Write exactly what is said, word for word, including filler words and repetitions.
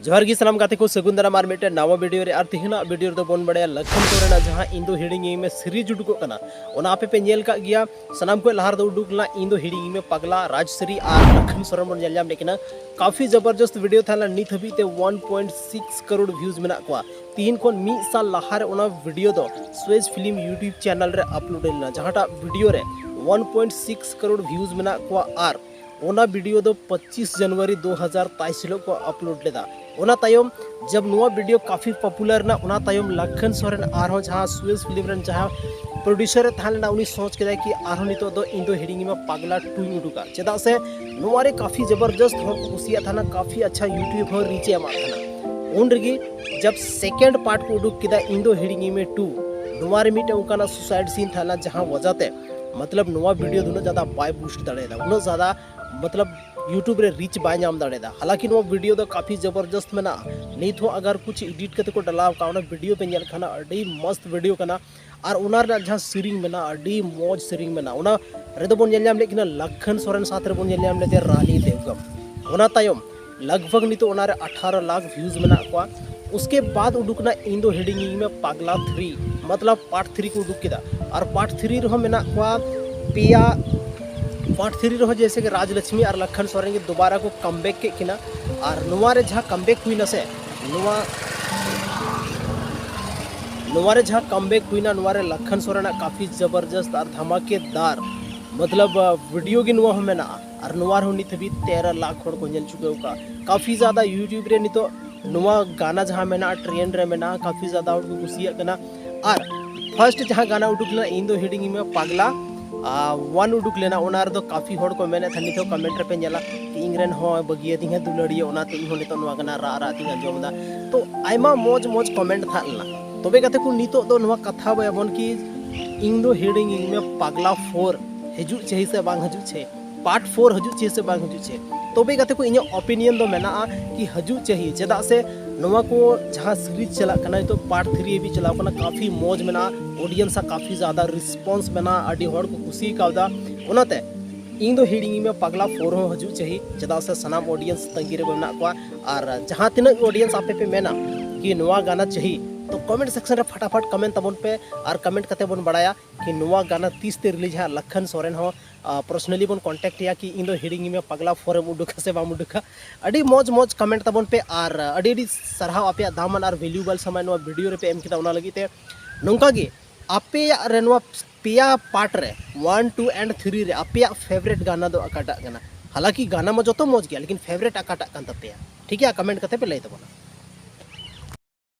ᱡᱚᱦᱟᱨ ᱜᱮ ᱥᱟᱱᱟᱢ ᱜᱟᱛᱮ ᱠᱚ, ᱥᱟᱹᱜᱩᱱ ᱫᱟᱨᱟᱢ ᱟᱨ ᱢᱤᱫᱴᱮᱱ ᱱᱟᱣᱟ ᱵᱷᱤᱰᱤᱭᱳ ᱨᱮ᱾ ᱟᱨ ᱛᱮᱦᱮᱧᱟᱜ ᱵᱷᱤᱰᱤᱭᱳ ᱨᱮᱫᱚ ᱵᱚᱱ ᱵᱟᱲᱟᱭᱟ ᱞᱟᱠᱷᱟᱱ ᱥᱚᱨᱮᱱᱟᱜ ᱡᱟᱦᱟᱸ ᱤᱧ ᱫᱚ ᱦᱤᱲᱤᱧᱤᱧ ᱢᱮ ᱥᱤᱨᱤᱡᱽ ᱩᱰᱩᱠᱚᱜ ᱠᱟᱱᱟ, ᱚᱱᱟ ᱟᱯᱮ ᱯᱮ ᱧᱮᱞ ᱠᱟᱜ ᱜᱮᱭᱟ᱾ ᱥᱟᱱᱟᱢ ᱠᱷᱚᱱ ᱞᱟᱦᱟ ᱨᱮᱫᱚ ᱩᱰᱩᱠ ᱞᱮᱱᱟ ᱤᱧ ᱫᱚ ᱦᱤᱲᱤᱧᱤᱧ ᱢᱮ ᱯᱟᱜᱽᱞᱟ, ᱨᱟᱡᱽ ᱥᱤᱨᱤ ᱟᱨ ᱞᱟᱠᱷᱟᱱ ᱥᱚᱨᱮᱱ ᱵᱚᱱ ᱧᱮᱞ ᱧᱟᱢ ᱞᱮᱫ ᱠᱤᱱᱟ᱾ ᱠᱟᱯᱷᱤ ᱡᱚᱵᱚᱨᱡᱚᱥᱛ ᱵᱷᱤᱰᱤᱭᱳ ᱛᱟᱦᱮᱸ ᱞᱮᱱᱟ, ᱱᱤᱛ ᱦᱟᱹᱵᱤᱡ ᱛᱮ one point six crore views ᱢᱮᱱᱟᱜ ᱠᱚᱣᱟ᱾ ᱛᱤᱦᱤᱧ ᱠᱷᱚᱱ ᱢᱤᱫ ᱥᱟᱞ ᱞᱟᱦᱟ ᱨᱮ ᱚᱱᱟ ᱵᱷᱤᱰᱤᱭᱳ ᱫᱚ ᱥᱩᱭᱮᱡᱽ ᱯᱷᱤᱞᱢ ᱭᱩᱴᱤᱭᱩᱵᱽ ᱪᱮᱱᱮᱞ ᱨᱮ ᱟᱯᱞᱳᱰ ᱞᱮᱱᱟ, ᱡᱟᱦᱟᱸᱴᱟᱜ ᱵᱷᱤᱰᱤᱭᱳ ᱨᱮ one point six crore views ᱢᱮᱱᱟᱜ ᱠᱚᱣᱟ᱾ ᱟᱨ ᱚᱱᱟ ᱵᱷᱤᱰᱤᱭᱳ ᱫᱚ ᱯᱚᱸᱪᱤᱥ ᱡᱟᱱᱩᱣᱟᱨᱤ ᱫᱩ ᱦᱟᱡᱟᱨ ᱛᱮᱭᱤᱥ ᱦᱤᱞᱳᱜ ᱠᱚ ᱟᱯᱞᱳᱰ ᱞᱮᱫᱟ᱾ ᱚᱱᱟ ᱛᱟᱭᱚᱢ ᱡᱟᱵ ᱱᱚᱣᱟ ᱵᱷᱤᱰᱤᱭᱳ ᱠᱟᱯᱷᱤ ᱯᱚᱯᱩᱞᱟᱨ ᱮᱱᱟ, ᱚᱱᱟ ᱛᱟᱭᱚᱢ ᱞᱟᱠᱷᱟᱱ ᱥᱚᱨᱮᱱ ᱟᱨᱦᱚᱸ ᱡᱟᱦᱟᱸ ᱥᱩᱭᱮᱡᱽ ᱯᱷᱤᱞᱢ ᱨᱮᱱ ᱡᱟᱦᱟᱸ ᱯᱨᱚᱰᱭᱩᱥᱟᱨ ᱮ ᱛᱟᱦᱮᱸ ᱞᱮᱱᱟ, ᱩᱱᱤ ᱥᱚᱪ ᱠᱮᱫᱟᱭ ᱠᱤ ᱟᱨᱦᱚᱸ ᱱᱤᱛᱚᱜ ᱫᱚ ᱤᱧ ᱫᱚ ᱦᱤᱲᱤᱧᱤᱧ ᱢᱮ ᱯᱟᱜᱽᱞᱟ ᱴᱩᱧ ᱩᱰᱩᱠᱟ, ᱪᱮᱫᱟᱜ ᱥᱮ ᱱᱚᱣᱟ ᱨᱮ ᱠᱟᱯᱷᱤ ᱡᱚᱵᱚᱨᱡᱚᱥᱛ ᱦᱚᱲ ᱠᱚ ᱠᱩᱥᱤᱭᱟᱜ ᱛᱟᱦᱮᱱᱟ, ᱠᱟᱯᱷᱤ ᱟᱪᱪᱷᱟ ᱭᱩᱴᱤᱭᱩᱵᱽ ᱦᱚᱸ ᱨᱤᱪ ᱮ ᱮᱢᱟᱜ ᱛᱟᱦᱮᱱᱟ᱾ ᱩᱱ ᱨᱮᱜᱮ ᱡᱟᱵ ᱥᱮᱠᱮᱱᱰ ᱯᱟᱨᱴ ᱠᱚ ᱩᱰᱩᱠ ᱠᱮᱫᱟ ᱤᱧ ᱫᱚ ᱦᱤᱲᱤᱧᱤᱧ ᱢᱮ ᱴᱩ, ᱱᱚᱣᱟ ᱨᱮ ᱢᱤᱫᱴᱮᱱ ᱚᱱᱠᱟᱱᱟᱜ ᱥᱩᱥᱟᱭᱤᱰ ᱥᱤᱱ ᱛᱟᱦᱮᱸ ᱞᱮᱱᱟ, ᱡᱟᱦᱟᱸ ᱣᱟᱡᱟᱛᱮ ᱢᱚᱛᱞᱚᱵ ᱱᱚᱣᱟ ᱵᱷᱤᱰᱤᱭᱳ ᱫᱚ ᱩᱱᱟᱹᱜ ᱡᱟᱫᱟ ᱵᱟᱭ ᱵᱩᱥᱴ ᱫᱟᱲᱮᱭᱟᱫᱟ, ᱩᱱᱟᱹᱜ ᱡᱟᱫᱟ ᱢᱚᱛᱞᱚᱵ ᱭᱩᱴᱤᱭᱩᱵᱽ ᱨᱮ ᱨᱤᱪ ᱵᱟᱭ ᱧᱟᱢ ᱫᱟᱲᱮᱭᱟᱫᱟ᱾ ᱦᱟᱞᱟᱠᱤ ᱱᱚᱣᱟ ᱵᱷᱤᱰᱤᱭᱳ ᱫᱚ ᱠᱟᱯᱷᱤ ᱡᱚᱵᱚᱨᱡᱚᱥᱛ ᱢᱮᱱᱟᱜᱼᱟ᱾ ᱱᱤᱛ ᱦᱚᱸ ᱟᱜᱟᱨ ᱠᱩᱪ ᱮᱰᱤᱴ ᱠᱟᱛᱮ ᱠᱚ ᱰᱟᱞᱟᱣ ᱟᱠᱟᱫ, ᱚᱱᱟ ᱵᱷᱤᱰᱤᱭᱳ ᱯᱮ ᱧᱮᱞ ᱠᱷᱟᱱ ᱟᱹᱰᱤ ᱢᱚᱥᱛ ᱵᱷᱤᱰᱤᱭᱳ ᱠᱟᱱᱟ᱾ ᱟᱨ ᱚᱱᱟ ᱨᱮᱱᱟᱜ ᱡᱟᱦᱟᱸ ᱥᱮᱨᱮᱧ ᱢᱮᱱᱟᱜᱼᱟ, ᱟᱹᱰᱤ ᱢᱚᱡᱽ ᱥᱮᱨᱮᱧ ᱢᱮᱱᱟᱜᱼᱟ᱾ ᱚᱱᱟ ᱨᱮᱫᱚ ᱵᱚᱱ ᱧᱮᱞ ᱧᱟᱢ ᱞᱮᱫ ᱠᱤᱱᱟ ᱞᱟᱠᱷᱟᱱ ᱥᱚᱨᱮᱱ ᱥᱟᱛᱷ ᱨᱮᱵᱚᱱ ᱧᱮᱞ ᱧᱟᱢ ᱞᱮᱫᱮᱭᱟ ᱨᱟᱱᱤ ᱵᱮᱜᱚᱢ᱾ ᱚᱱᱟ ᱛᱟᱭᱚᱢ ᱞᱟᱜᱽ ᱵᱷᱟᱜᱽ ᱱᱤᱛᱚᱜ ᱚᱱᱟᱨᱮ ᱟᱴᱷᱟᱨᱚ ᱞᱟᱠᱷ ᱵᱷᱤᱭᱩᱡᱽ ᱢᱮᱱᱟᱜ ᱠᱚᱣᱟ᱾ ᱩᱥᱠᱮ ᱵᱟᱫ ᱩᱰᱩᱠ ᱮᱱᱟ ᱤᱧ ᱫᱚ ᱦᱤᱲᱤᱧᱤᱧ ᱢᱮ ᱯᱟᱜᱽᱞᱟ ᱛᱷᱨᱤ, ᱢᱚᱛᱞᱚᱵ ᱯᱟᱨᱴ ᱛᱷᱨᱤ ᱠᱚ ᱩᱰᱩᱠ ᱠᱮᱫᱟ᱾ ᱟᱨ ᱯᱟᱨᱴ ᱛᱷᱨᱤ ᱨᱮᱦᱚᱸ ᱢᱮᱱᱟᱜ ᱠᱚᱣᱟ ᱯᱮᱭᱟ᱾ ᱯᱟᱨᱴ ᱛᱷᱨᱤ ᱨᱮᱦᱚᱸ ᱡᱮᱭᱥᱮ ᱠᱤ ᱨᱟᱡᱽ ᱞᱚᱠᱥᱢᱤ ᱟᱨ ᱞᱟᱠᱷᱟᱱ ᱥᱚᱨᱮᱱ ᱜᱮ ᱫᱩᱵᱟᱨᱟ ᱠᱚ ᱠᱟᱢᱵᱮᱠ ᱠᱮᱫ ᱠᱤᱱᱟ᱾ ᱟᱨ ᱱᱚᱣᱟ ᱨᱮ ᱡᱟᱦᱟᱸ ᱠᱟᱢᱵᱮᱠ ᱦᱩᱭᱱᱟ ᱥᱮ, ᱱᱚᱣᱟ ᱱᱚᱣᱟ ᱨᱮ ᱡᱟᱦᱟᱸ ᱠᱟᱢᱵᱮᱠ ᱦᱩᱭᱱᱟ, ᱱᱚᱣᱟ ᱨᱮ ᱞᱟᱠᱷᱟᱱ ᱥᱚᱨᱮᱱᱟᱜ ᱠᱟᱯᱷᱤ ᱡᱚᱵᱚᱨᱡᱚᱥᱛ ᱟᱨ ᱫᱷᱟᱢᱟᱠᱮᱫᱟᱨ ᱢᱚᱛᱞᱚᱵ ᱵᱷᱤᱰᱤᱭᱳ ᱜᱮ ᱱᱚᱣᱟ ᱦᱚᱸ ᱢᱮᱱᱟᱜᱼᱟ᱾ ᱟᱨ ᱱᱚᱣᱟ ᱨᱮᱦᱚᱸ ᱱᱤᱛ ᱦᱟᱹᱵᱤᱡ ᱛᱮᱨᱚ ᱞᱟᱠᱷ ᱦᱚᱲ ᱠᱚ ᱧᱮᱞ ᱪᱩᱠᱟᱹᱣ ᱟᱠᱟᱫᱼᱟ᱾ ᱠᱟᱯᱷᱤ ᱡᱟᱫᱟ ᱭᱩᱴᱤᱭᱩᱵᱽ ᱨᱮ ᱱᱤᱛᱚᱜ ᱱᱚᱣᱟ ᱜᱟᱱᱟ ᱡᱟᱦᱟᱸ ᱢᱮᱱᱟᱜᱼᱟ, ᱴᱨᱮᱱᱰ ᱨᱮ ᱢᱮᱱᱟᱜᱼᱟ, ᱠᱟᱯᱷᱤ ᱡᱟᱫᱟ ᱦᱚᱲ ᱠᱚ ᱠᱩᱥᱤᱭᱟᱜ ᱠᱟᱱᱟ᱾ ᱟᱨ ᱯᱷᱟᱨᱥᱴ ᱡᱟᱦᱟᱸ ᱜᱟᱱᱟ ᱩᱰᱩᱠ ᱞᱮᱱᱟ ᱤᱧ ᱫᱚ ᱦᱤᱲᱤᱧᱤᱧ ᱢᱮ ᱯᱟᱜᱽᱞᱟ ᱣᱟᱱ ᱩᱰᱩᱠ ᱞᱮᱱᱟ, ᱚᱱᱟ ᱨᱮᱫᱚ ᱠᱟᱯᱷᱤ ᱦᱚᱲ ᱠᱚ ᱢᱮᱱᱮᱫ ᱛᱟᱦᱮᱸᱫ, ᱱᱤᱛᱚᱜ ᱠᱚᱢᱮᱱᱴ ᱨᱮᱯᱮ ᱧᱮᱞᱟ ᱠᱤ ᱤᱧ ᱨᱮᱱ ᱦᱚᱸ ᱵᱟᱹᱜᱤᱭᱟᱹᱫᱤᱧᱟ ᱫᱩᱞᱟᱹᱲᱤᱭᱟᱹ, ᱚᱱᱟᱛᱮ ᱤᱧ ᱦᱚᱸ ᱱᱤᱛᱚᱜ ᱱᱚᱣᱟ ᱜᱟᱱᱟ ᱨᱟᱜ ᱨᱟᱜ ᱛᱤᱧ ᱟᱸᱡᱚᱢ ᱮᱫᱟ᱾ ᱛᱚ ᱟᱭᱢᱟ ᱢᱚᱡᱽ ᱢᱚᱡᱽ ᱠᱚᱢᱮᱱᱴ ᱛᱟᱦᱮᱸ ᱞᱮᱱᱟ᱾ ᱛᱚᱵᱮ ᱜᱟᱛᱮ ᱠᱚ, ᱱᱤᱛᱚᱜ ᱫᱚ ᱱᱚᱣᱟ ᱠᱟᱛᱷᱟ ᱵᱚᱭᱟᱵᱚᱱ ᱠᱤ ᱤᱧ ᱫᱚ ᱦᱤᱲᱤᱧᱤᱧ ᱢᱮ ᱯᱟᱜᱽᱞᱟ ᱯᱷᱳᱨ ᱦᱤᱡᱩᱜ ᱪᱟᱹᱦᱤ ᱥᱮ ᱵᱟᱝ ᱦᱤᱡᱩᱜ ᱪᱟᱹᱦᱤ, ᱯᱟᱨᱴ ᱯᱷᱳᱨ ᱦᱤᱡᱩᱜ ᱪᱟᱹᱦᱤ ᱥᱮ ᱵᱟᱝ ᱦᱤᱡᱩᱜ ᱪᱟᱹᱦᱤ᱾ ᱛᱚᱵᱮ ᱜᱟᱛᱮ ᱠᱚ, ᱤᱧᱟᱹᱜ ᱚᱯᱤᱱᱤᱭᱚᱱ ᱫᱚ ᱢᱮᱱᱟᱜᱼᱟ ᱠᱤ ᱦᱤᱡᱩᱜ ᱪᱟᱹᱦᱤ, ᱪᱮᱫᱟᱜ ᱥᱮ ᱱᱚᱣᱟ ᱠᱚ ᱡᱟᱦᱟᱸ ᱥᱤᱨᱤᱡᱽ ᱪᱟᱞᱟᱜ ᱠᱟᱱᱟ, ᱱᱤᱛᱚᱜ ᱯᱟᱨᱴ ᱛᱷᱨᱤ ᱦᱟᱹᱵᱤᱡ ᱪᱟᱞᱟᱣ ᱠᱟᱱᱟ, ᱠᱟᱯᱷᱤ ᱢᱚᱡᱽ ᱢᱮᱱᱟᱜᱼᱟ, ᱚᱰᱤᱭᱮᱱᱥ ᱟᱜ ᱠᱟᱯᱷᱤ ᱡᱟᱫᱟ ᱨᱮᱥᱯᱚᱱᱥ ᱢᱮᱱᱟᱜᱼᱟ, ᱟᱹᱰᱤ ᱦᱚᱲ ᱠᱚ ᱠᱩᱥᱤ ᱠᱟᱣᱫᱟ᱾ ᱚᱱᱟᱛᱮ ᱤᱧ ᱫᱚ ᱦᱤᱲᱤᱧ ᱢᱮ ᱯᱟᱜᱽᱞᱟ ᱯᱷᱳᱨ ᱦᱚᱸ ᱦᱤᱡᱩᱜ ᱪᱟᱹᱦᱤ, ᱪᱮᱫᱟᱜ ᱥᱮ ᱥᱟᱱᱟᱢ ᱚᱰᱤᱭᱮᱱᱥ ᱛᱟᱺᱜᱤ ᱨᱮ ᱢᱮᱱᱟᱜ ᱠᱚᱣᱟ᱾ ᱟᱨ ᱡᱟᱦᱟᱸ ᱛᱤᱱᱟᱹᱜ ᱚᱰᱤᱭᱮᱱᱥ ᱟᱯᱮ ᱯᱮ ᱢᱮᱱᱟ ᱠᱤ ᱱᱚᱣᱟ ᱜᱟᱱᱟ ᱪᱟᱹᱦᱤ, ᱛᱚ ᱠᱚᱢᱮᱱᱴ ᱥᱮᱠᱥᱚᱱ ᱨᱮ ᱯᱷᱟᱴᱟᱯᱷᱟᱴ ᱠᱚᱢᱮᱱᱴ ᱛᱟᱵᱚᱱ ᱯᱮ᱾ ᱟᱨ ᱠᱚᱢᱮᱱᱴ ᱠᱟᱛᱮ ᱵᱚᱱ ᱵᱟᱲᱟᱭᱟ ᱠᱤ ᱱᱚᱣᱟ ᱜᱟᱱᱟ ᱛᱤᱥ ᱛᱮ ᱨᱤᱞᱤᱡᱽ ᱦᱟᱸᱜ᱾ ᱞᱟᱠᱷᱟᱱ ᱥᱚᱨᱮᱱ ᱦᱚᱸ ᱯᱟᱨᱥᱚᱱᱟᱞᱤ ᱵᱚᱱ ᱠᱚᱱᱴᱮᱠᱴ ᱮᱭᱟ ᱠᱤ ᱤᱧ ᱫᱚ ᱦᱤᱲᱤᱧ ᱢᱮ ᱯᱟᱜᱽᱞᱟ ᱯᱷᱳᱨ ᱮᱢ ᱩᱰᱩᱠᱟ ᱥᱮ ᱵᱟᱢ ᱩᱰᱩᱠᱟ᱾ ᱟᱹᱰᱤ ᱢᱚᱡᱽ ᱢᱚᱡᱽ ᱠᱚᱢᱮᱱᱴ ᱛᱟᱵᱚᱱ ᱯᱮ᱾ ᱟᱨ ᱟᱹᱰᱤ ᱟᱹᱰᱤ ᱥᱟᱨᱦᱟᱣ ᱟᱯᱮᱭᱟᱜ ᱫᱟᱢᱟᱱ ᱟᱨ ᱵᱷᱮᱞᱩᱭᱮᱵᱚᱞ ᱥᱚᱢᱚᱭ ᱱᱚᱣᱟ ᱵᱷᱤᱰᱤᱭᱳ ᱨᱮᱯᱮ ᱮᱢ ᱠᱮᱫᱟ, ᱚᱱᱟ ᱞᱟᱹᱜᱤᱫ ᱛᱮ᱾ ᱱᱚᱝᱠᱟ ᱜᱮ ᱟᱯᱮᱭᱟᱜ ᱨᱮ ᱱᱚᱣᱟ ᱯᱮᱭᱟ ᱯᱟᱨᱴ ᱨᱮ, ᱚᱣᱟᱱ, ᱴᱩ and ᱛᱷᱨᱤ ᱨᱮ ᱟᱯᱮᱭᱟᱜ ᱯᱷᱮᱵᱟᱨᱮᱴ ᱜᱟᱱᱟ ᱫᱚ ᱚᱠᱟᱴᱟᱜ ᱠᱟᱱᱟ? ᱦᱟᱞᱟᱠᱤ ᱜᱟᱱᱟ ᱢᱟ ᱡᱚᱛᱚ ᱢᱚᱡᱽ ᱜᱮᱭᱟ, ᱞᱮᱠᱤᱱ ᱯᱷᱮᱵᱟᱨᱮᱴ ᱚᱠᱟᱴᱟᱜ ᱠᱟᱱ ᱛᱟᱯᱮᱭᱟ? ᱴᱷᱤᱠ ᱜᱮᱭᱟ, ᱠᱚᱢᱮᱱᱴ ᱠᱟᱛᱮ ᱯᱮ ᱞᱟᱹᱭ ᱛᱟᱵᱚᱱᱟ᱾